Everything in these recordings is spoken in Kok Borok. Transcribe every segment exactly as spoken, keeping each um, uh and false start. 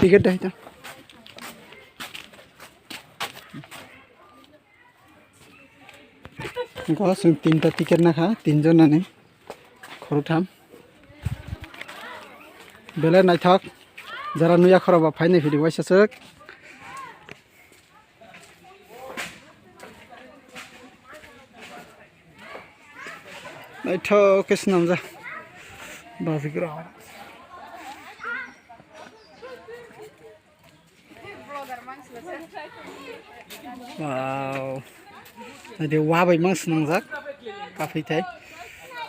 Ticket dai ta. Go, chwng tinta ticket nakha, tinjon nani. Khorotham. Belai naithok. Jara nuya khoro ba phainai phidi waisa swk. Naithok khe swnamjak. Bavigra. Wow. Naidi wa bai mang swnamjak. Kaphwi thai.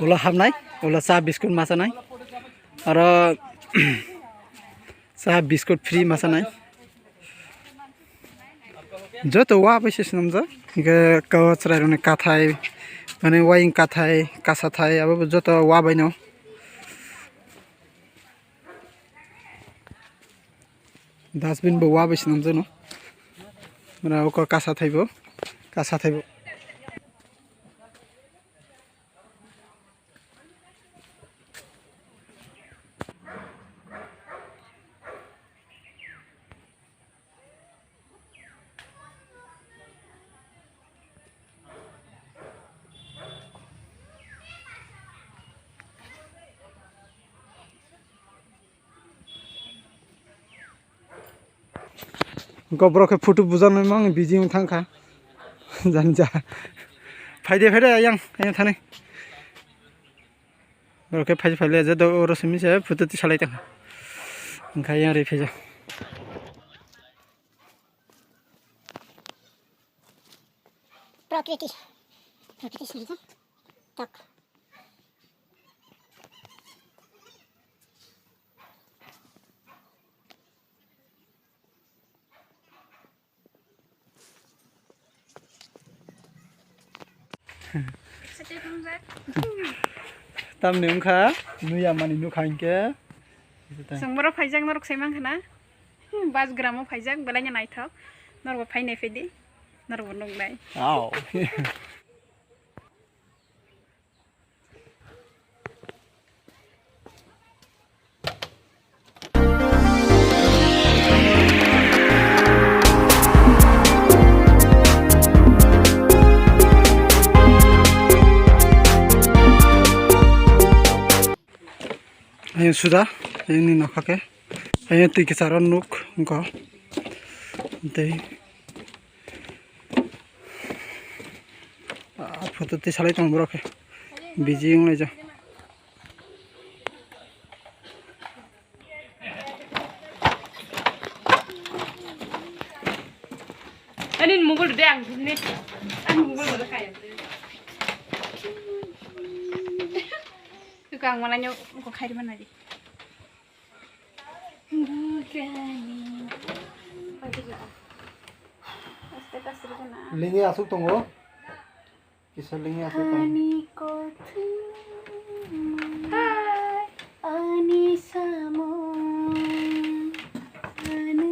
Ulo hapnai. Ulo cha biskut ma chanai. Aro cha biskut free ma chanai. Joto wa bai se swnamjak. Hingke kawa chwrairokni kathai, mane waying kathai, kasathai, abo bo joto wa baino. Dustbin bo wa bai swnamjakno. Mane oko kasathai bo, kasathai bo. Hwnkhe borok khe photo bujaknai mang busy wng thangkha. Jani ja. Phaide, phaide, ayang, ayang thani. Borok khe phai phai le je do oro simi se photo tisalai tongkha. Hwnkhe ayang ri phaijak. Prokriti. Prokriti sini kan. Tak. Tamni wngkha nuya mani nukha hinkhe. Chwng borok phaijak norok sai mankha na? Hmm, bus gramo phaijak, belai no naithok. Norok bo phainai phaidi, norok bo nuknai. Au. Ayang suda, ayang ni nokha khe, ayang twi kwcharo nuk wngkha. Tei ah, photo tisalai tong borok khe, busy wnglaijak. Ani mobile de ang ni, ani mobile de kaya. Kang mana nyo ko khairi mana di. Bukrani. Lingi aswk tongo. Kisa lingi aswk tongo. Ani kothoma. Hi. Ani samung. Ani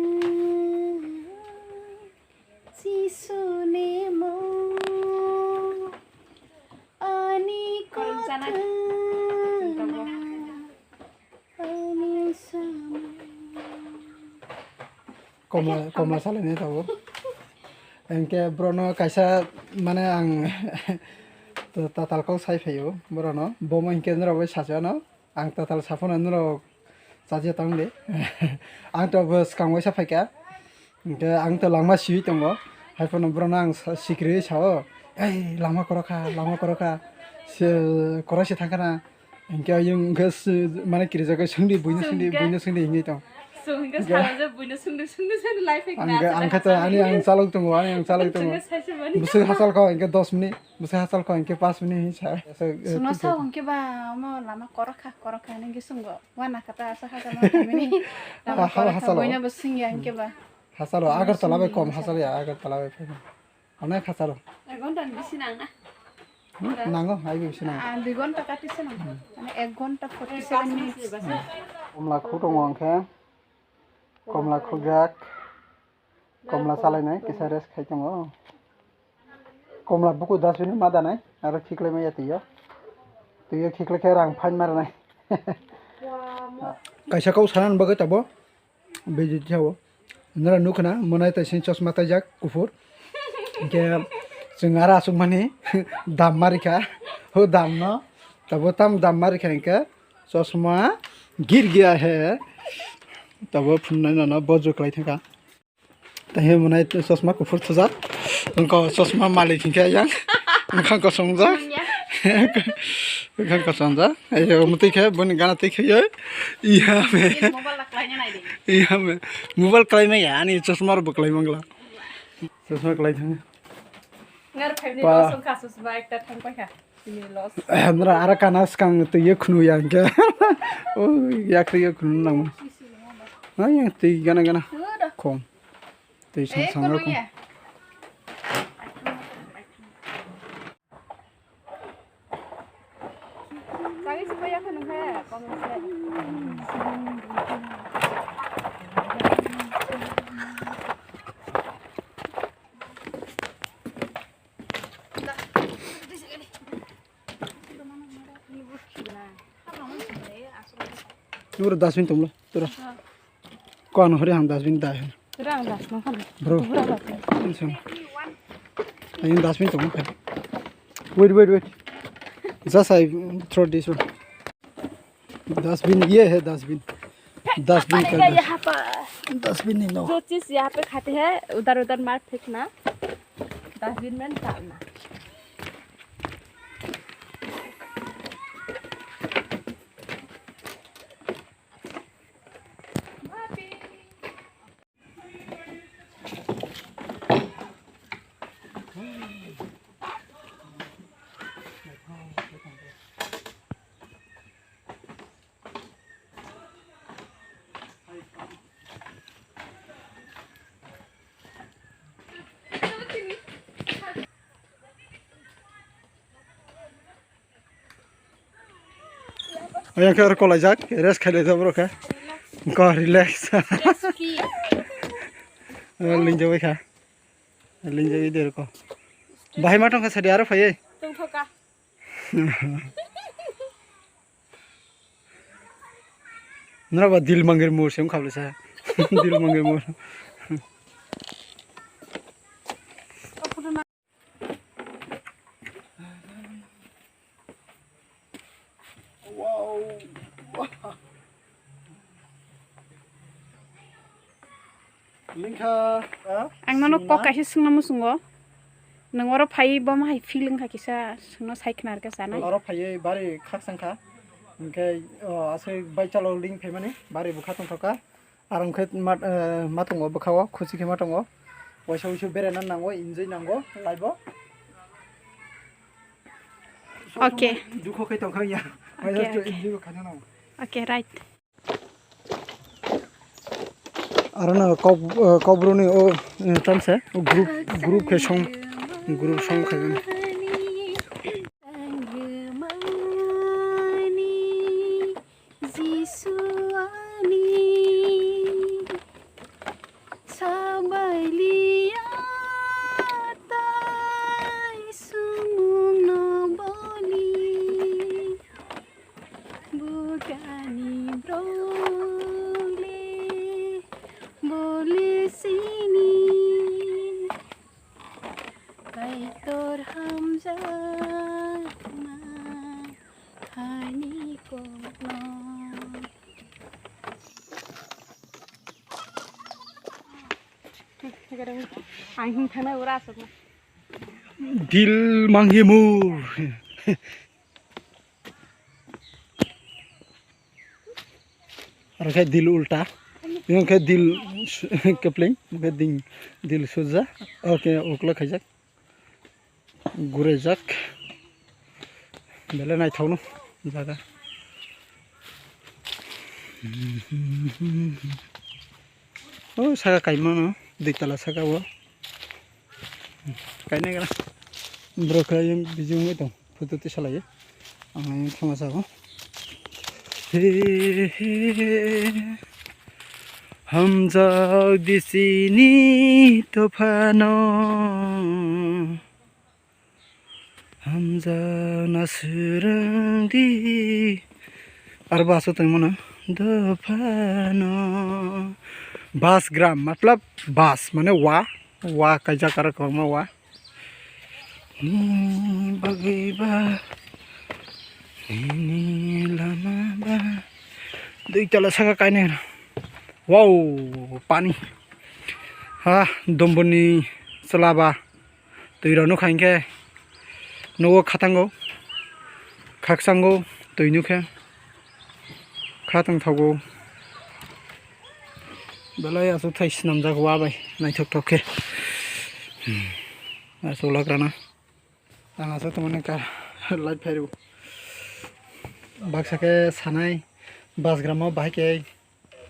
Jisuni mung. Ani kothoma. Komla, komla salaini tabuk. Hingke borokno kaisa mane ang tatal kok sai phaio borokno. Bomo hingke norok bai sachi ano. Ang tatal saphano norok chajiya tong di. Ang to bo swkang waisa phaikha. Hingke ang to langma siwi tongo. Haiphano borokno ang sa-, sikriwi sao. "Ei, langma korokha, langma korokha." Se korokse thangkhana. Hingke ayung hingke se, mane kirijagwi swngdi, buino swngdi, buino swngdi hingwi tong. Swngkhe salo je buino swngdi, swngdi, swngdi lai phai. Ang khe to ani ang chalok tongo, ani ang chalok tongo. Bwswk hachal kho hingke dos minute, bwswk hachal kho hingke pas minute hinwi sa. Chwngno sao hingke ba omo lama korokha, korokha hinwi hingke swngbo. Wana kata asa hachal ma phaimani. Lama korokha, hachalo. Buino bo swngya hingke ba. Hachalo, Agartala bai kom hachal ya, Agartala bai phaimani. Onek hachalo. Ek ghonta ni bisi nang na? Hmm, nango, hai bisi nango. Ah, dui ghonta kati se nang. Mane ek ghonta forty seven minutes. Komla khuk tongo hingke. Komla khukjak. Komla chalainai kisa rest khai tongo. Komla buku dustbin ma danai aro khiklai maya twiyo. Twiyo khiklai khe rang fine ma rwnai. Kaisa kok sana bagwi tabuk. Bejit jao. Nora nukha na, monai tai sini chosma taijak kuphur. Hinkhe chwng aro aswk mani dam ma rikha. Ho dam no. Tabo tam dam ma rikha hinkhe chosma gir gaya hai. Tabo phunai nono bojo kwlai thangkha. Tei hwnwi chosma kuphur thujak. Wngkha o chosma malik hinkhe yang. Wngkha kosongjak. Wngkha kosongjak. Ayo, mwtwi khe boni gana twi khaiyo. Iya me. Mobile na kwlaina nai de. Iya me. Mobile kwlai maya, ani chosma rok bo kwlai mangla. Chosma kwlai thang. Ngar five ni Ba. Dos wngkha chosma ekta thang paikha. Nora aro kana swkang twi ye khunu ya hinkhe. O yak twi ye khunu nang. Nang yang twi gana gana. Khom. Twi sang sang khom. Nura dustbin tonglo, tura. Ko ano hori hang dustbin dai. Tura ang dustbin kan. Bro. Tura dustbin. Insang. Ayun dustbin tonglo. Wait, wait, wait. Just I throw this one. Dustbin, ye hai dustbin. Dustbin ka dustbin nahi no. जो चीज यहाँ पे खाते हैं उधर उधर मत फेंकना। Dustbin में डालना। Ayang khe oro kolaijak, rest khailai jak borok khe. Ko relax. Stress free. Oro lingjak bai kha. Lingjak bai de oro ko. Bahai ma tongkha sadi aro phaiwi. Tongthoka. Nora ba dil mangir mur sem khabla sa. Dil mangir mur. Wow. Lingkha, ha? Ang nono kok kaisa swngna muchungo. Nwng oro phaiwi bo ma hai feel wngkha kisa swngno sai khna rwkha sanai. Oro phaiwi bari khakchangkha. Hinkhe, o, aswk bai chalo ling phaimani bari bwkha tongthokha. Aro hwnkhe ma, eh, ma tongo bwkha o, khuchi khe ma tongo. Waisa wuisu berena nango, enjoy nango, life o. Okay. Dukho khe tongkha ya. Okay, okay. Enjoy bo khaina nango. Okay, right. Aro no kok, eh, kokborok ni o, eh, tamsa, o group, group khe song, group song khaimani. Jisu ani sabai liya tai sumungno boli, bugani brole boli sini. Kaitor hamjakma haini kokno. Ang himthana ura asokma. Dil manghimur. Aro khe dil ulta. Yang khe dil su-, kepling, khe ding, dil suja. Oke, ukla khaijak. Gurejak. Belai naithokno jaga. O saka kaimano, dui tala saka o. Kainai gra. Bro khe ayung bijing wngwi tong. Photo tisalaiyo. Ang ayung thangma sago. He, he, hamjak di sini tophano. Hamjakna swrwng di. Aro baso tongmano dophano. Bas gram, matlab bas, mane wa, wa kaijak aro kwbangma wa. Ni bagwi ba, ni lama ba. Dui tala saka kainai. Wow, pani. Ha, domboni chalaba. Twi rok nukha hinkhe nugo khatango, khakchango twi nukhe khatang thago. Belai aswk thai swnamjak wa bai naithok thok khe. Hmm. Aswk lagrana. Ang aswk tongmani ka light phairu. Baksa khe sanai bas gramo bahai khe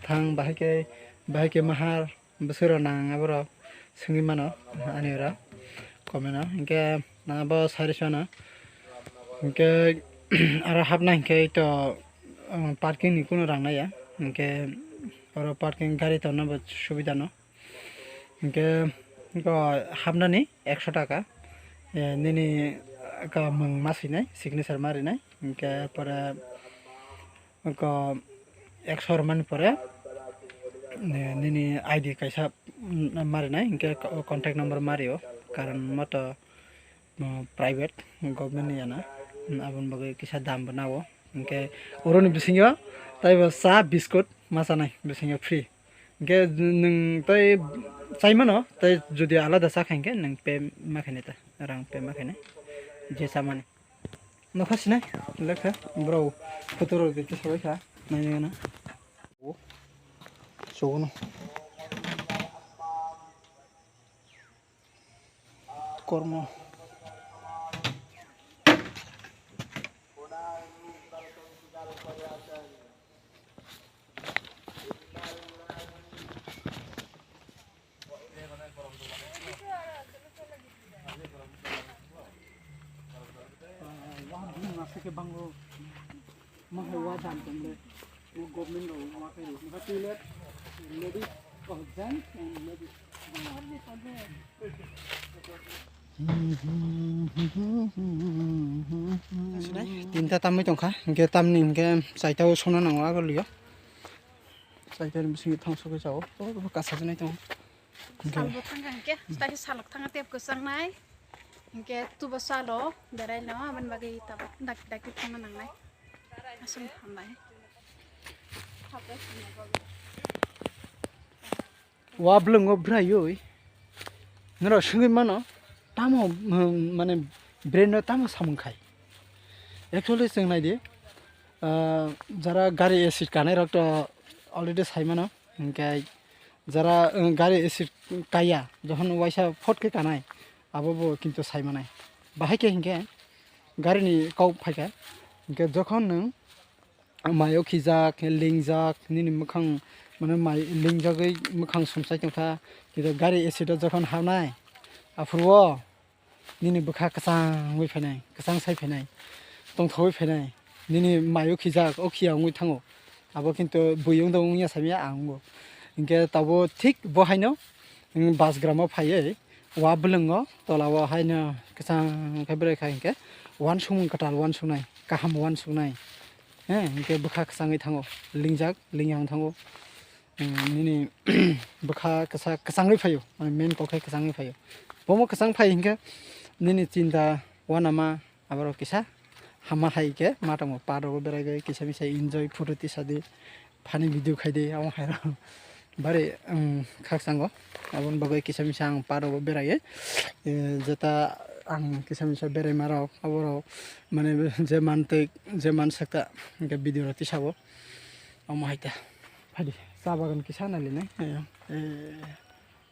thang, bahai khe, bahai khe mahar. Bwswk rok nang abo rok swngwi mano ani oro comment o. Hinkhe abo sari sano hinkhe aro hapna hinkhe to, um, parking ni kunu rang naiya. Hinkhe oro parking gari tonna bo subida no. Hinkhe eko hapnani ekso taka, eh, nini eko mwng ma swinai, signature ma rinai. Hinkhe pore eko ekso rwmani pore, eh, nini I D kaisa, mm, ma rinai, hinkhe co-, contact number ma rio, karon moto, mm, private, government ni ya na, mm, aboni bagwi kisa dam bo nao, hinkhe oroni bisingo taibo cha, biscuit ma chanai, bisingo free. Hinkhe nwng tei chaimano, tei jodi alada cha kha hinkhe nwng pay ma khainai ta, rang pay ma khainai, je chamani. Nokha sinai, lekha, bro, photo rok de sabai kha, nai nai na. Sogono. Kormo. Tinta tamwi tongkha, hinkhe tamni hinkhe chaita o sona nango agulio. Chaita ni bisingo thang sogwi chao, o kasajwnai tongo. Salbo thangkha hinkhe, tai salok thangkha tep kwchangnai. Hinkhe tubo salo berai no, aboni bagwi tabuk dakti dakti thangna nangnai. Aswk hambai. Wa bwlwngo bwraiwi norok swngwi mano, tamo, mm, mane brain no tamo samung khai. Actually chwng naidi, ah, jara gari acid kanai rok to already sai mano, hinkhe jara, uh, gari acid kaiya, jokhon waisa phot khe kanai, abo bo kintu sai manai. Bahai khe hinkhe gari ni kok phaikha, hinkhe jokhon nwng mai o khijak, lingjak, nini mwkhang mane mai lingjagwi mwkhang sumsai tongkha, kintu gari acid o jokhon habnai, aphuru o nini bwkha kwchang wngwi phainai, kwchang sai phainai, tongthogwi phainai, nini mai o khijak, o khiya wngwi thango. Abo kintu bui wng tong wngya samya ang wngo. Hinkhe tabuk thik bo haino, mm, bas gramo phaiwi wa bwlwngo tola o haino kwchang khe berai kha hinkhe uansukmung kwtal uansuknai, kaham uansuknai. He, hinkhe bwkha kwchangwi thango, lingjak, lingya wng thango. Hmm, nini bwkha kwsa-, kwchangwi phaio, mane main kok hai kwchangwi phaio. Bomo kwchang phai hinkhe nini chinta uanama aborok kisa hama hai khe ma tongo, park rogo berai bai kisa misa enjoy photo tisadi, funny video khaidi, amo hai rok bari, um, khakchango. Aboni bagwi kisa misa ang park rogo beraiwi, eh, jeta ang kisa misa beraima rok aborok mane je mantwi je mansakta hinkhe video rok tisao. Omo hai ta. Phaidi. Cha bagan kisa nailinai. Eh, eh,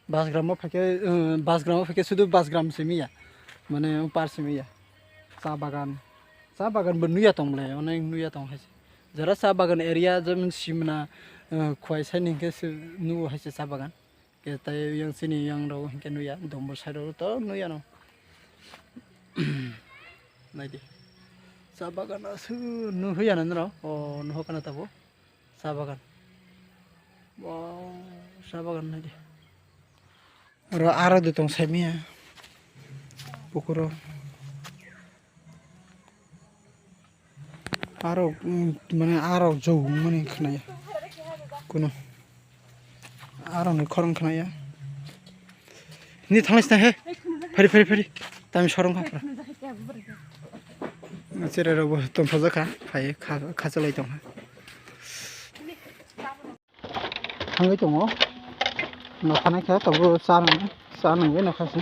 bas gramo phaikhe, eh, bas gramo phaikhe sudu bas gram simi ya. Mane par simi ya. Cha bagan. Cha bagan bo nuya tong bole, onek nuya tong hai se. Jara cha bagan area jemon simna, eh, khwai sai ni hwnkhe se nugo hai se cha bagan. Khe tai yang chini yang rok hinkhe nuya, dombor side rok to nuya no. Naidi. Cha bagan aswk nuhuya na noro. O nuhukha na tabuk. Cha bagan. Wow, cha bagan naidi. Oro aro de tong saimiya. Pukuro. Aro, mm, mane aro jowmani khnaya. Kuno. Aroni khorang khnaya. Ni thanglai sna he. Phari, phari, phari. Tami sorong kha. Chere rok bo tongthajak kha. Phai kha, kha chalai tong kha. Thangwi tongo. Nokha nai kha tabuk cha nang, cha nangwi nokha se.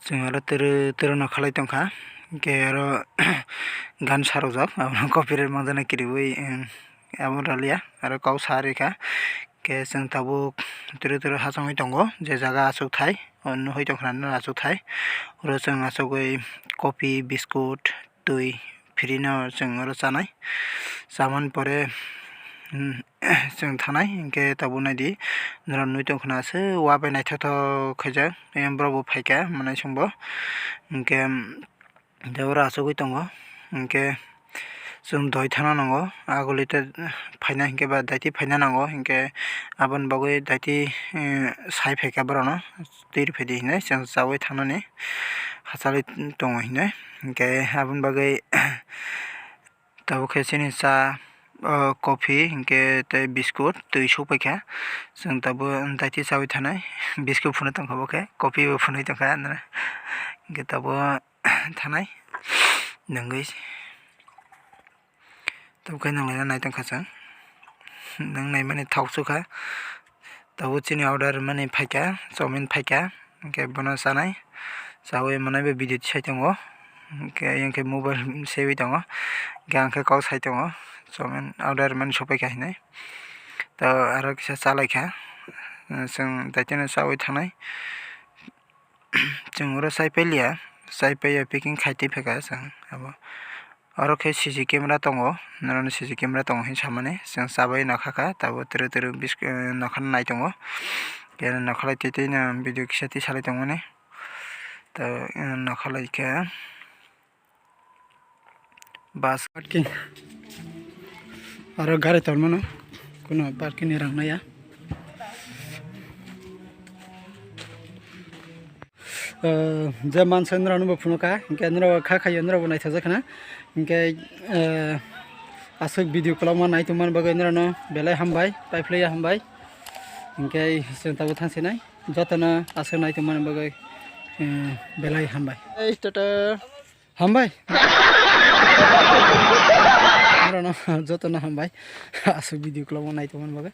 Chwng oro twrw twrw no khalai tongkha, hinkhe oro gan sarokjak, abono copyright manjana kiriwi, em, abo rwliya, aro kok sa rikha. Hinkhe chwng tabuk twrw twrw hachongwi tongo, je jaga achukthai, o nuhoi tongkha nini achukthai. Oro chwng achugwi coffee, biscuit, twi phirino chwng oro chanai. Chamani pore, hmm, chwng thanai, hinkhe tabuk naidi, norok nugwi tongkha na aswk wa bai naithokthok khaijak, em, borok bo phaikha, manai chwngbo. Hinkhe, hmm, tei oro achugwi tongo, hinkhe chwng doi thana nango, aguli tei phaina hinkhe ba daiti phaina nango, hinkhe aboni bagwi daiti, eh, sai phaikha borokno. Twi rwphaidi hinwi chwng chaui thangnani hachali tongo hinwi. Hinkhe aboni bagwi tabuk khe chini cha, o, coffee hinkhe tei biscuit twi sokpaikha. Chwng tabuk daiti chaui thanai, biscuit phunwi tongkha bo khe, coffee bo phunwi tongkha, hinkhe tabuk thanai nungwi. Tabuk khe nwng laina nai tongkha chwng. Nwng naimani thok sukha. Tabuk chini order mani phaikha, chowmin phaikha. Hinkhe bono chanai. Chaui manai bai video tisai tongo. Hinkhe, hinkhe mobile seui tongo. Hinkhe ang khe kok sai tongo. Chowmin order mani sopaikha hinwi. Tabuk aro kisa chalaikha. Chwng daitino chaui thanai. Chwng oro chai pailiya, chai paiya packing khai twi phaikha chwng abo. Oro khe C C camera tongo, norokni C C camera tongo hinwi samani chwng chabai nokha kha, tabuk twrwk twrwk bisk-, nokha nai tongo. Khe nokha lai twi twi no video kisa twi salai tongmani. Tabuk nokha lai khe. Bus parking. Aro gari tongmano kuno parking ni rang naya. Eh, je mansa nrano bo phunuka, hinkhe nrao kha khayo nrao bo naithajak khna. Hinkhe, eh, aswk video kwlangma nai tongmani bagwi nrano belai hambai, paiphlaiya hambai. Hinkhe chwng tabuk thangsinai, jotono aswk nai tongmani bagwi, eh, belai hambai. Ei, tata. Hambai. Norokno jotono hambai. Aswk video kwlangma nai tongmani bagwi.